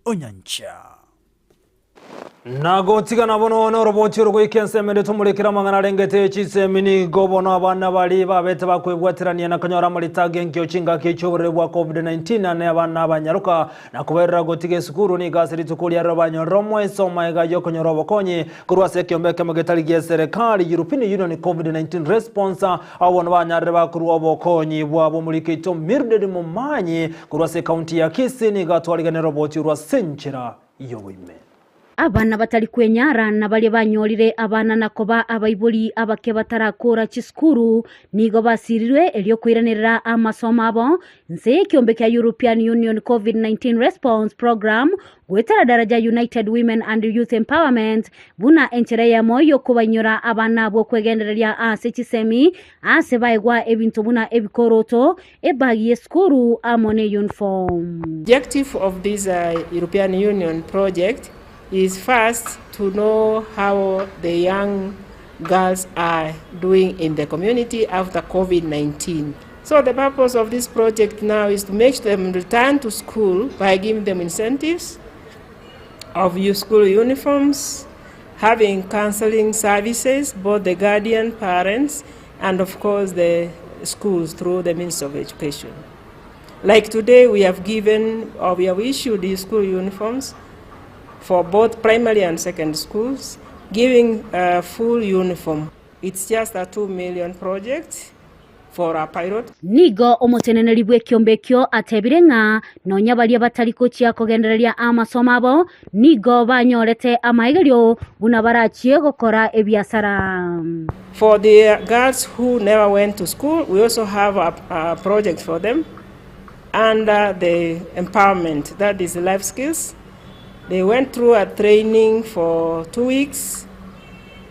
Onyancha. Na gotigana bono noroboti oro goika ensemo ende tomorekere amang'ana arengete chisemi nigo bono abana baria babete bakwebwaterania na konyora amarita agenkio chingaki chi'oborwaire bwa Covid-19 ane abana abanyaroka na koberera gotiga esukuru nigo ase rituko riarero banyorire omoeso magega y'okonyora obokonyi korwa ase ekiombe ekemo getari gi'eserekari European Union Covid-19 Response Abwo bono banyarire bakorua obokonyi bwabo omoriko oito Mildred Momanyi korwa ase ekaunti ya Kisii nigo atwariganire roboti orwo ase enchera y'oboime. Abana batari kwenyara na baria banyorire abana na koba abaibori abake batarakora chisukuru nigo basirirwe erio koiranerera amasomo abo Nse y'ekiombe kia European Union Covid-19 Response Programme goetera daraja United Women and Youth Empowerment buna enchera eyemo y'okobainyora abana abwo kwegendereria ase chisemi ase baegwa ebinto buna ebikoroto, ebagi y'esukuru amo ne uniform. Objective of this European Union project is first to know how the young girls are doing in the community after COVID-19. So the purpose of this project now is to make them return to school by giving them incentives of school uniforms, having counseling services, both the guardian parents and of course the schools through the Ministry of Education. Like today we have given or we have issued the school uniforms for both primary and secondary schools, giving a full uniform. It's just a 2 million project for a pilot. Nigo omoteneneri bw'ekiombe ekio atebire ng'a nonya baria batari gochia kogendereria amasomo abo nigo banyorete amaegerio buna barachie gokora ebiasara. For the girls who never went to school, we also have a, a project for them under the empowerment, that is life skills. They went through a training for 2 weeks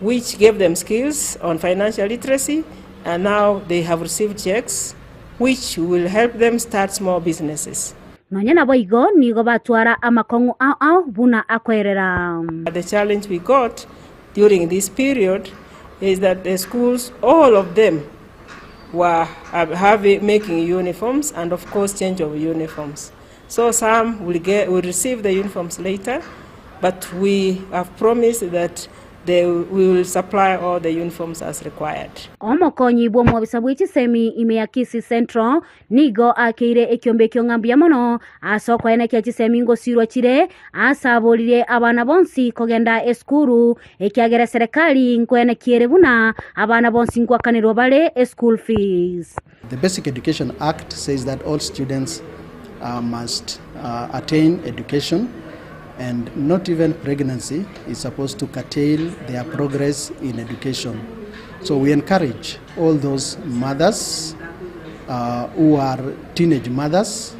which gave them skills on financial literacy and now they have received checks which will help them start small businesses. Nonya naboigo nigo batwara amakong'u ao ao buna akoerera. The challenge we got during this period is that the schools, all of them, were having, making uniforms and of course change of uniforms. So some will, get, will receive the uniforms later, but we have promised that they, we will supply all the uniforms as required. Omokonyi bw'omobisa bwe chisemi ime ya Kisii Central nigo akeire ekiombe ekio ng'a mbuya mono ase okoenekia chisemi ngosirwa chire ase aboririe abana bonsi kogenda esukuru ekiagera eserekari nkoenekia ere buna abana bonsi nkoakanerwa bare eschool fees. The Basic Education Act says that all students uh, must uh, attain education and not even pregnancy is supposed to curtail their progress in education. So we encourage all those mothers uh, who are teenage mothers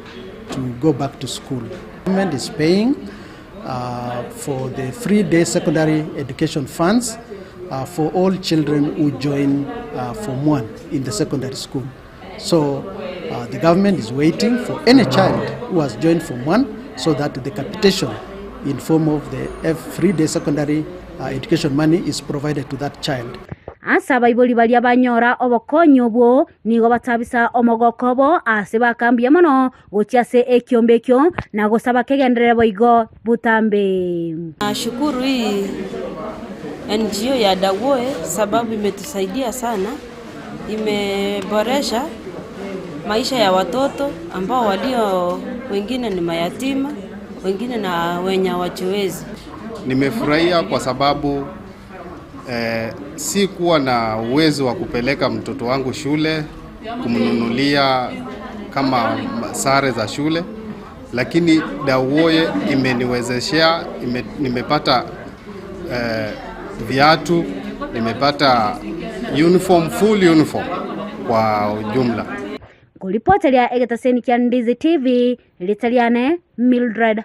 to go back to school. The government is paying uh, for the free day secondary education funds uh, for all children who join uh, Form 1 in the secondary school. So uh, the government is waiting for any child who has joined Form 1 so that the capitation in form of the F free day secondary uh, education money is provided to that child. Ase abaibori baria banyora obokonyi obwo nigo batabisa omogoko obo ase baka mbuya mono gochia ase ekiombe ekio na gosaba kegenderere boigo botambe. Nashukuru hii NGO ya Dawoe sababu imetusaidia sana, imeboresha maisha ya watoto ambao walio wengine ni mayatima, wengine na wenye hawajiwezi. Nimefurahia kwa sababu eh, si kuwa na uwezo wa kupeleka mtoto wangu shule, kumnunulia kama sare za shule, lakini Dawoye imeniwezeshea ime, nimepata eh, viatu, nimepata uniform, full uniform kwa ujumla. Nkoripoteria egetaseni kia Ndizi TV, rieta riane Mildred.